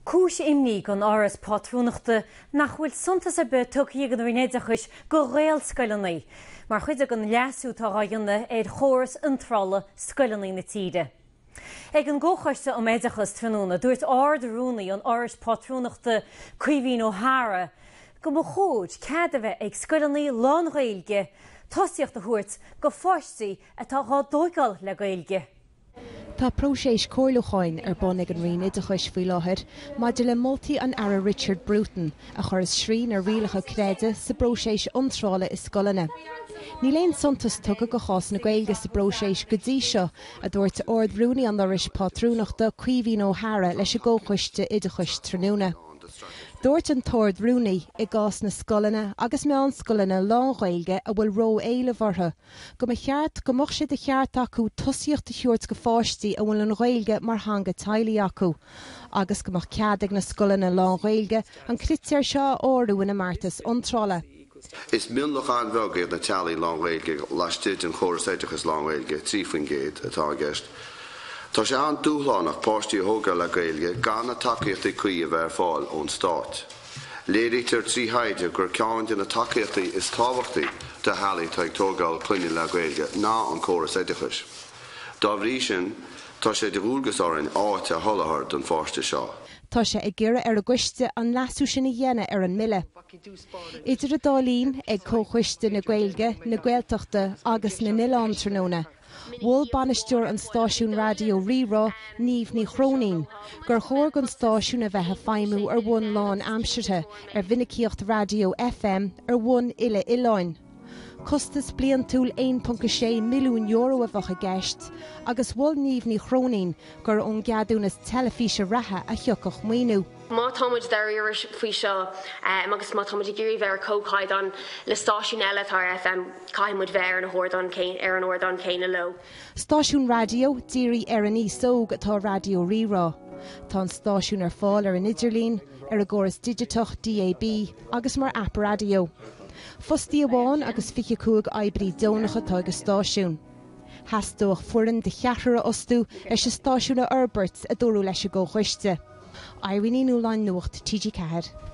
Cúis imní don Fhoras Pátrúnachta nach bhfuil suntas ar bith tugtha ag an Roinn Oideachais go Ghaelscoileanna mar chuid den leasú atá dhá dhéanamh ar chóras iontrála scoileanna na tíre. Ag an gComhchoiste um Oideachas tráthnóna, dúirt Ard-Rúnaí an Fhorais Pátrúnachta, Caoimhín Ó hEadhra, go mba chóir cead a bheith ag scoileanna lán-Ghaeilge tosaíocht a thabhairt go pháistí atá dhá dtóigeáil le Gaeilge. Tá próiseas comhairliúcháin ar bun ag an Roinn Oideachais faoi láthair maidir le moltaí an Aire Richard Bruton a chuirfeas srian ar rialacha creidimh sa bpróiseas iontrála i scoileanna. Níl aon suntas tugtha go chás na Gaeilge sa bpróiseas go dtí seo, a dúirt Ard-Rúnaí an Fhorais Pátrúnachta, Caoimhín Ó hEadhra leis an gComhchoiste Oideachais tráthnóna. Dúirt an tArd-Rúnaí, i gcás na scoileanna agus meánscoileanna lán-Ghaeilge a bhfuil ró-éileamh orthu, go mba cheart go mbeadh sé de cheart acu tosaíocht a thabhairt go pháistí a bhfuil an Ghaeilge mar theanga teaghlaigh acu, agus go mbeadh cead ag na scoileanna lán-Ghaeilge an critéar seo a áireamh ina mbeartas iontrála. Is mionlach an-bheag iad na teaghlaigh lán-Ghaeilge laistigh den chóras oideachais lán-Ghaeilge, 3% atá i gceist. Tá sé an-dúshlánach páistí a thógáil le Gaeilge gan na tacaíochtaí cuí a bheith ar fáil ón stát. Léirítear trí thaighde gur ceann de na tacaíochtaí is tábhachtaí do theaghlaigh atá ag tógáil clainne le Gaeilge ná an córas oideachais. Dá bhrí sin, tá sé de dhualgas orainn áit a sholáthar don pháiste seo. Tá sé ag iarraidh ar an gcoiste an leasú sin a dhéanamh ar an mbille. Idir an dá linn, ag Comhchoiste na Gaeilge, na Gaeltachta agus na nOileán tráthnóna, Mhol bainisteoir an stáisiúin raidió Rí-Rá, Niamh Ní Chróinín, gur chóir don stáisiún a bheith ag feidhmiú ar bhonn lánaimseartha ar mhinicíocht raidió FM ar bhonn uile-oileáin. Costas bliantúil €1.6 milliún a bheadh i gceist agus mhol Niamh Ní Chróinín gur ón gceadúnas teilifíse reatha a thiocfadh maoiniú. Má tá muid dáiríre faoi seo agus má tá muid ag iarraidh bheith ar comhchaighdeán le stáisiúin eile atá ar FM, caithfidh muid bheith ar an ardán ar an ardán céanna leo. Stáisiún raidió dírithe ar an aos óg atá i Raidió Rí-Rá. Tá an stáisiún ar fáil ar an idirlíon, ar an gcóras digiteach DAB agus mar aip raidió. Fostaí amháin agus 25 oibrí deonach atá ag an stáisiún. Theastódh foireann de cheathrar a fhostú leis an stáisiún a fhorbairt, a dúradh leis an gComhchoiste. Irene Ní Nualláin, Nuacht TG4.